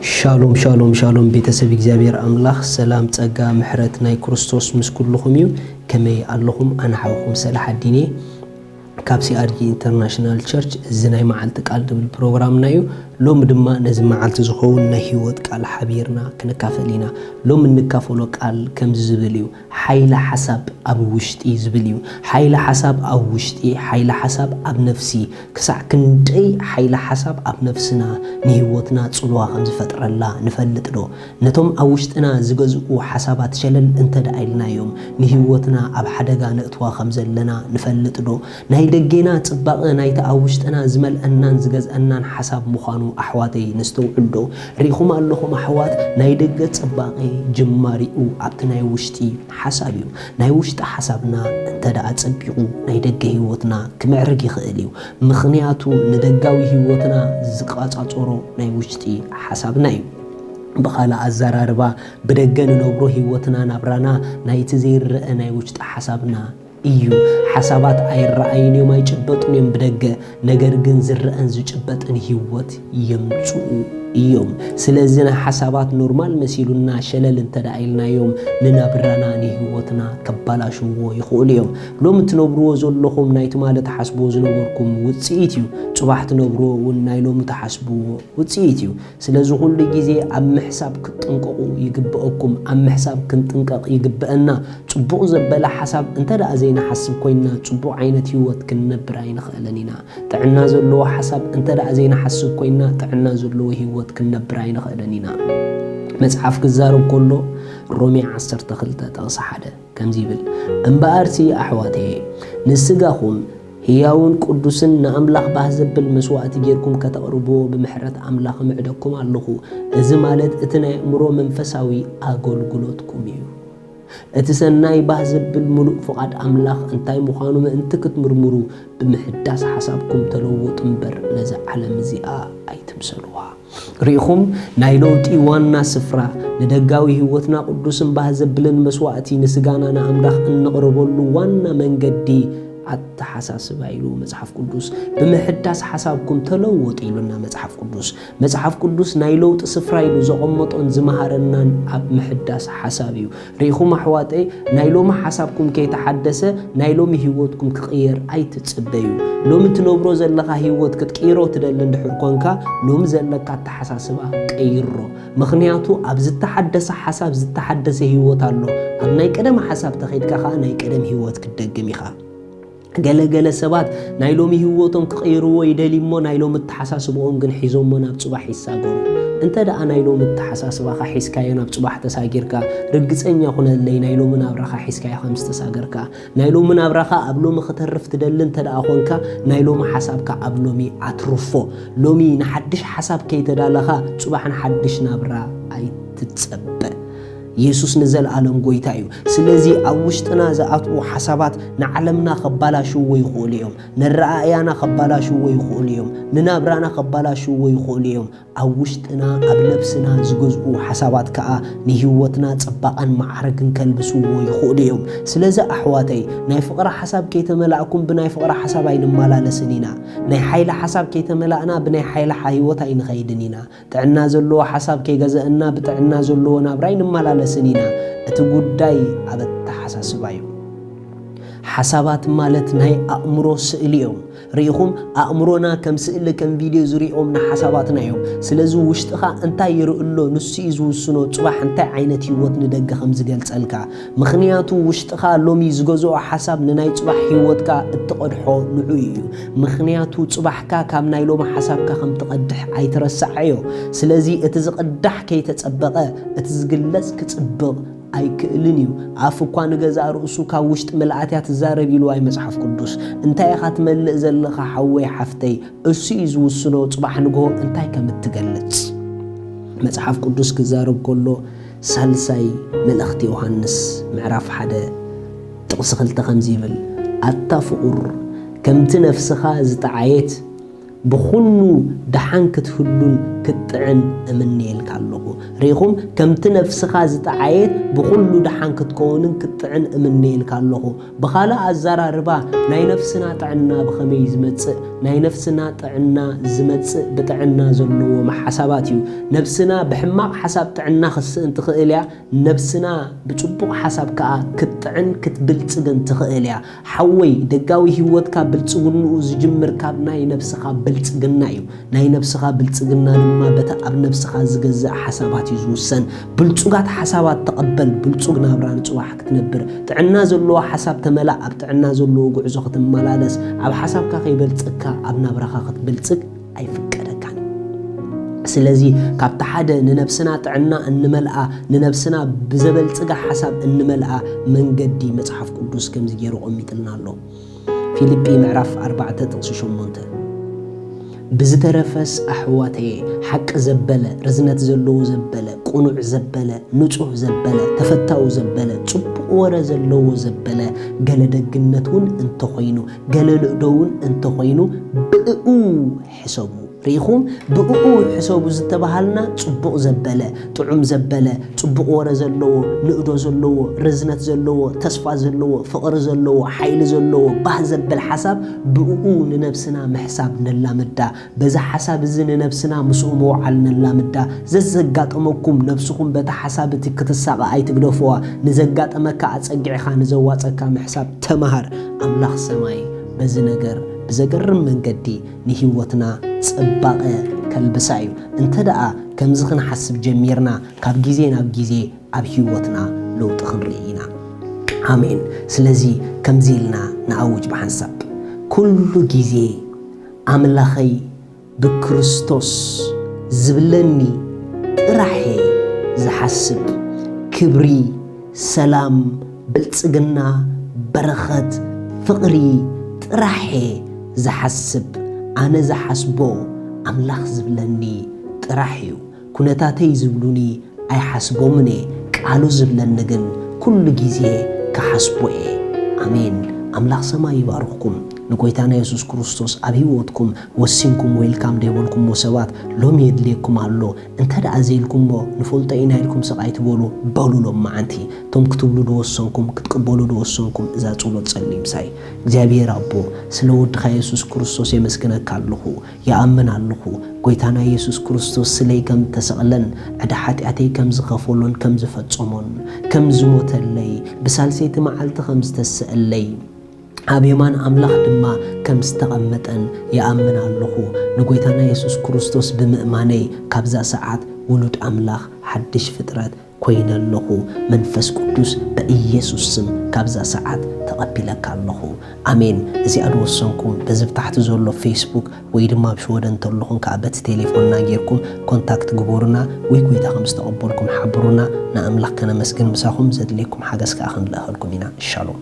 ሻሎም ሻሎም ሻሎም፣ ቤተሰብ እግዚኣብሔር ኣምላኽ ሰላም፣ ጸጋ፣ ምሕረት ናይ ክርስቶስ ምስ ኩልኹም እዩ። ከመይ ኣለኹም? ኣነ ሓውኹም ሰላሓዲን እየ ካብ ሲኣርጂ ኢንተርናሽናል ቸርች። እዚ ናይ መዓልቲ ቃል ዝብል ፕሮግራምና እዩ። ሎሚ ድማ ነዚ መዓልቲ ዝኸውን ናይ ህይወት ቃል ሓቢርና ክንካፈል ኢና። ሎሚ እንካፈሎ ቃል ከምዚ ዝብል እዩ። ሓይሊ ሓሳብ ኣብ ውሽጢ ዝብል እዩ። ሓይሊ ሓሳብ ኣብ ውሽጢ፣ ሓይሊ ሓሳብ ኣብ ነፍሲ። ክሳዕ ክንደይ ሓይሊ ሓሳብ ኣብ ነፍስና ንህይወትና ጽልዋ ከም ዝፈጥረላ ንፈልጥ ዶ? ነቶም ኣብ ውሽጥና ዝገዝኡ ሓሳባት ሸለል እንተ ደኣ ኢልናዮም፣ ንህይወትና ኣብ ሓደጋ ነእትዋ ከም ዘለና ንፈልጥ ዶ? ናይ ደጌና ጽባቐ ናይቲ ኣብ ውሽጥና ዝመልአናን ዝገዝአናን ሓሳብ ምዃኑ ኣሕዋተይ ነስተውዕል ዶ? ርኢኹም ኣለኹም ኣሕዋት፣ ናይ ደገ ጽባቐ ጅማሪኡ ኣብቲ ናይ ውሽጢ ሓሳብ እዩ። ናይ ውሽጢ ሓሳብና እንተ ደኣ ጸቢቑ፣ ናይ ደገ ህይወትና ክምዕርግ ይኽእል እዩ። ምኽንያቱ ንደጋዊ ህይወትና ዝቆጻጸሮ ናይ ውሽጢ ሓሳብና እዩ። ብኻልእ ኣዘራርባ፣ ብደገ ንነብሮ ህይወትና ናብራና ናይቲ ዘይረአ ናይ ውሽጢ ሓሳብና እዩ። ሓሳባት ኣይረኣዩን እዮም፣ ኣይጭበጡን እዮም ብደገ፣ ነገር ግን ዝረአን ዝጭበጥን ህይወት የምጽኡ እዮም። ስለዚ ናይ ሓሳባት ኖርማል መሲሉና ሸለል እንተ ደኣ ኢልናዮም፣ ንናብራና ንህይወትና ከባላሽዎ ይኽእሉ እዮም። ሎሚ ትነብርዎ ዘለኹም ናይ ትማሊ ትሓስብዎ ዝነበርኩም ውጽኢት እዩ። ጽባሕ ትነብርዎ እውን ናይ ሎሚ ትሓስብዎ ውጽኢት እዩ። ስለዚ ኩሉ ግዜ ኣብ ምሕሳብ ክትጥንቀቑ ይግብአኩም። ኣብ ምሕሳብ ክንጥንቀቕ ይግብአና። ጽቡቕ ዘበለ ሓሳብ እንተ ደኣ ዘይንሓስብ ኮይንና፣ ጽቡቕ ዓይነት ህይወት ክንነብር ኣይንኽእልን ኢና። ጥዕና ዘለዎ ሓሳብ እንተ ደኣ ዘይንሓስብ ኮይንና፣ ጥዕና ዘለዎ ህይወት ክንነብር ኣይንኽእልን ኢና። መጽሓፍ ክዛረብ ከሎ፣ ሮሜ ዓሰርተ ክልተ ጥቕሲ ሓደ ከምዚ ይብል፣ "እምበኣርሲ ኣሕዋተየ፣ ንስጋኹም ህያውን ቅዱስን ንኣምላኽ ባህ ዘብል መስዋእቲ ጌርኩም ከተቕርብዎ ብምሕረት ኣምላኽ እምዕደኩም ኣለኹ። እዚ ማለት እቲ ናይ ኣእምሮ መንፈሳዊ ኣገልግሎትኩም እዩ። እቲ ሰናይ ባህ ዘብል ምሉእ ፍቓድ ኣምላኽ እንታይ ምዃኑ ምእንቲ ክትምርምሩ ብምሕዳስ ሓሳብኩም ተለወጡ እምበር ነዛ ዓለም እዚኣ ኣይትምሰልዋ።" ርኢኹም፣ ናይ ለውጢ ዋና ስፍራ ንደጋዊ ህይወትና ቅዱስን ባህ ዘብልን መስዋእቲ ንስጋና ንኣምላኽ እንቕርበሉ ዋና መንገዲ ኣተሓሳስባ ኢሉ መጽሓፍ ቅዱስ። "ብምሕዳስ ሓሳብኩም ተለወጡ" ኢሉና መጽሓፍ ቅዱስ። መጽሓፍ ቅዱስ ናይ ለውጢ ስፍራ ኢሉ ዘቐመጦን ዝመሃረናን ኣብ ምሕዳስ ሓሳብ እዩ። ርኢኹም ኣሕዋተይ፣ ናይ ሎሚ ሓሳብኩም ከይተሓደሰ ናይ ሎሚ ህይወትኩም ክቕየር ኣይትጽበዩ። ሎሚ ትነብሮ ዘለኻ ህይወት ክትቅይሮ ትደሊ እንድሕር ኮንካ፣ ሎሚ ዘለካ ኣተሓሳስባ ቀይሮ። ምኽንያቱ ኣብ ዝተሓደሰ ሓሳብ ዝተሓደሰ ህይወት ኣሎ። ኣብ ናይ ቀደም ሓሳብ ተኸይድካ ኸኣ ናይ ቀደም ህይወት ክትደግም ኢኻ። ገለ ገለ ሰባት ናይ ሎሚ ህይወቶም ክቕይርዎ ይደልዩ እሞ ናይ ሎሚ ኣተሓሳስብኦም ግን ሒዞሞ ናብ ጽባሕ ይሳገሩ። እንተ ደኣ ናይ ሎሚ ኣተሓሳስባኻ ሒዝካዮ ናብ ጽባሕ ተሳጊርካ፣ ርግጸኛ ኩነለይ ናይ ሎሚ ናብራኻ ሒዝካዮ ከም ዝተሳገርካ። ናይ ሎሚ ናብራኻ ኣብ ሎሚ ክተርፍ ትደሊ እንተ ደኣ ኾንካ፣ ናይ ሎሚ ሓሳብካ ኣብ ሎሚ ኣትርፎ። ሎሚ ንሓድሽ ሓሳብ ከይተዳለኻ፣ ጽባሕ ንሓድሽ ናብራ ኣይትጸበ። የሱስ ንዘለኣለም ጐይታ እዩ። ስለዚ ኣብ ውሽጥና ዝኣትዉ ሓሳባት ንዓለምና ከባላሽውዎ ይኽእሉ እዮም። ነረኣእያና ከባላሽውዎ ይኽእሉ እዮም። ንናብራና ከባላሽውዎ ይኽእሉ እዮም። ኣብ ውሽጥና፣ ኣብ ነብስና ዝገዝኡ ሓሳባት ከኣ ንህይወትና ጽባቐን መዓርግን ከልብስዎ ይኽእሉ እዮም። ስለዚ ኣሕዋተይ፣ ናይ ፍቕሪ ሓሳብ ከይተመላእኩም ብናይ ፍቕሪ ሓሳብ ኣይንመላለስን ኢና። ናይ ሓይሊ ሓሳብ ከይተመላእና ብናይ ሓይሊ ሓ-፣ ህይወት ኣይንኸይድን ኢና። ጥዕና ዘለዎ ሓሳብ ከይገዘእና ብጥዕና ዘለዎ ናብራ ኣይንመላለስን ኢና። እቲ ጉዳይ ኣብ ኣተሓሳስባ እዩ። ሓሳባት ማለት ናይ ኣእምሮ ስእሊ እዮም። ርኢኹም፣ ኣእምሮና ከም ስእሊ፣ ከም ቪድዮ ዝሪኦም ንሓሳባትና እዮም። ስለዚ ውሽጥኻ እንታይ ይርኢ ኣሎ ንሱ እዩ ዝውስኖ ጽባሕ እንታይ ዓይነት ህይወት ንደገ ከም ዝገልጸልካ። ምኽንያቱ ውሽጥኻ ሎሚ ዝገዝኦ ሓሳብ ንናይ ጽባሕ ህይወትካ እትቐድሖ ንዑ እዩ። ምኽንያቱ ጽባሕካ ካብ ናይ ሎሚ ሓሳብካ ከም ትቐድሕ ኣይትረስዓዮ። ስለዚ እቲ ዝቕዳሕ ከይተጸበቐ እቲ ዝግለጽ ክጽብቕ ኣይክእልን እዩ። ኣፍ እኳ ንገዛእ ርእሱ ካብ ውሽጢ ምልኣት እያ ትዛረብ ኢልዋ እዩ መጽሓፍ ቅዱስ። እንታይ ኢኻ ትመልእ ዘለኻ ሓወይ ሓፍተይ? እሱ እዩ ዝውስኖ ጽባሕ ንግሆ እንታይ ከም እትገልጽ። መጽሓፍ ቅዱስ ክዛረብ ከሎ ሳልሳይ መልእኽቲ ዮሃንስ ምዕራፍ ሓደ ጥቕሲ ክልተ ከምዚ ይብል፣ "ኣታ ፍቑር፣ ከምቲ ነፍስኻ ዝጠዓየት ብኹኑ ደሓን ክትህሉን ክትጥዕን እምነየልካ ኣለኹ። ርኢኹም፣ ከምቲ ነፍስኻ ዝጠዓየት ብኹሉ ደሓን ክትከውንን ክትጥዕን እምነየልካ ኣለኹ። ብኻልእ ኣዘራርባ፣ ናይ ነፍስና ጥዕና ብኸመይ ዝመጽእ? ናይ ነፍስና ጥዕና ዝመጽእ ብጥዕና ዘለዎም ሓሳባት እዩ። ነፍስና ብሕማቕ ሓሳብ ጥዕና ክትስእን ትኽእል እያ። ነብስና ብጽቡቕ ሓሳብ ከኣ ክትጥዕን ክትብልጽግን ትኽእል እያ። ሓወይ፣ ደጋዊ ህይወትካ ብልጽግንኡ ዝጅምር ካብ ናይ ነብስኻ ብልጽግና እዩ። ናይ ነብስኻ ብልጽግና ድማ በቲ ኣብ ነብስኻ ዝገዝእ ሓሳባት እዩ ዝውሰን። ብልጹጋት ሓሳባት ተቐበል፣ ብልጹግ ናብራ ንጽባሕ ክትነብር። ጥዕና ዘለዎ ሓሳብ ተመላእ፣ ኣብ ጥዕና ዘለዎ ጉዕዞ ክትመላለስ። ኣብ ሓሳብካ ከይበልጽግካ ኣብ ናብራኻ ክትብልጽግ ኣይፍቀደካን። ስለዚ ካብቲ ሓደ ንነብስና ጥዕና እንመልኣ፣ ንነብስና ብዘበልጽጋ ሓሳብ እንመልኣ መንገዲ መጽሓፍ ቅዱስ ከምዚ ገይሩ ቆሚጥልና ኣሎ። ፊልጲ ምዕራፍ ኣርባዕተ ጥቕሲ ሸሞንተ፣ ብዝተረፈስ ኣሕዋተየ፣ ሓቂ ዘበለ፣ ርዝነት ዘለዎ ዘበለ፣ ቅኑዕ ዘበለ፣ ንጹህ ዘበለ፣ ተፈታዊ ዘበለ፣ ጽቡቕ ወረ ዘለዎ ዘበለ፣ ገለ ደግነት እውን እንተኾይኑ፣ ገለ ንእዶ እውን እንተኾይኑ፣ ብእኡ ሕሰቡ። ርኢኹም፣ ብእኡ ሕሰቡ ዝተባሃልና ጽቡቕ ዘበለ፣ ጥዑም ዘበለ፣ ጽቡቕ ወረ ዘለዎ፣ ንእዶ ዘለዎ፣ ርዝነት ዘለዎ፣ ተስፋ ዘለዎ፣ ፍቕሪ ዘለዎ፣ ሓይሊ ዘለዎ፣ ባህ ዘብል ሓሳብ ብእኡ ንነብስና ምሕሳብ ነላምዳ። በዚ ሓሳብ እዚ ንነብስና ምስኡ ምውዓል ነላምዳ። ዘዘጋጠመኩም ነብስኹም በቲ ሓሳብ እቲ ክትሳቐ ኣይትግደፍዋ። ንዘጋጠመካ ኣጸጊዕኻ ንዘዋጸካ ምሕሳብ ተማሃር። ኣምላኽ ሰማይ በዚ ነገር ብዘገርም መንገዲ ንህይወትና ጽባቐ ከልብሳ እዩ። እንተ ደኣ ከምዚ ክንሓስብ ጀሚርና፣ ካብ ግዜ ናብ ግዜ ኣብ ህይወትና ለውጢ ክንርኢ ኢና። ኣሜን። ስለዚ ከምዚ ኢልና ንኣውጅ ብሓንሳብ፣ ኩሉ ግዜ ኣምላኸይ ብክርስቶስ ዝብለኒ ጥራሕ እየ ዝሓስብ። ክብሪ፣ ሰላም፣ ብልጽግና፣ በረኸት፣ ፍቕሪ ጥራሕ እየ ዝሓስብ። ኣነ ዝሓስቦ ኣምላኽ ዝብለኒ ጥራሕ እዩ። ኩነታተይ ዝብሉኒ ኣይሓስቦምን እየ። ቃሉ ዝብለኒ ግን ኩሉ ግዜ ክሓስቦ እየ። ኣሜን። ኣምላኽ ሰማይ ይባርኽኩም። ንጎይታና የሱስ ክርስቶስ ኣብ ህይወትኩም ወሲንኩም ዌልካም ዘይበልኩምዎ ሰባት፣ ሎሚ የድልየኩም ኣሎ። እንተ ደኣ ዘይልኩምዎ፣ ንፈልጦ ኢና ኢልኩም ስቕ ኣይትበሉ፣ በሉ ሎም መዓንቲ። እቶም ክትብሉ ዝወሰንኩም፣ ክትቅበሉ ዝወሰንኩም፣ እዛ ጸሎት ጸልዩ ምሳይ። እግዚኣብሔር ኣቦ፣ ስለ ወድኻ የሱስ ክርስቶስ የመስግነካ ኣለኹ። ይኣምን ኣለኹ፣ ጎይታና የሱስ ክርስቶስ ስለይ ከም እተሰቕለን፣ ዕዳ ሓጢኣተይ ከም ዝኸፈሎን ከም ዝፈጸሞን፣ ከም ዝሞተለይ፣ ብሳልሰይቲ መዓልቲ ከም ዝተስአለይ፣ ኣብ የማን ኣምላኽ ድማ ከም ዝተቐመጠን ይኣምን ኣለኹ። ንጎይታና የሱስ ክርስቶስ ብምእማነይ፣ ካብዛ ሰዓት ውሉድ ኣምላኽ፣ ሓድሽ ፍጥረት ኮይነ ኣለኹ። መንፈስ ቅዱስ፣ ብኢየሱስ ስም ካብዛ ሰዓት ተቐቢለካ ኣለኹ። ኣሜን። እዚኣ ዝወሰንኩም በዚ ብታሕቲ ዘሎ ፌስቡክ ወይ ድማ ኣብ ሽወደን እንተለኹም ከኣ በቲ ቴሌፎንና ጌርኩም ኮንታክት ግበሩና፣ ወይ ጎይታ ከም ዝተቐበልኩም ሓብሩና። ንኣምላኽ ከነመስግን ምሳኹም ዘድልየኩም ሓገዝ ከኣ ክንልእኸልኩም ኢና። ሻሎም።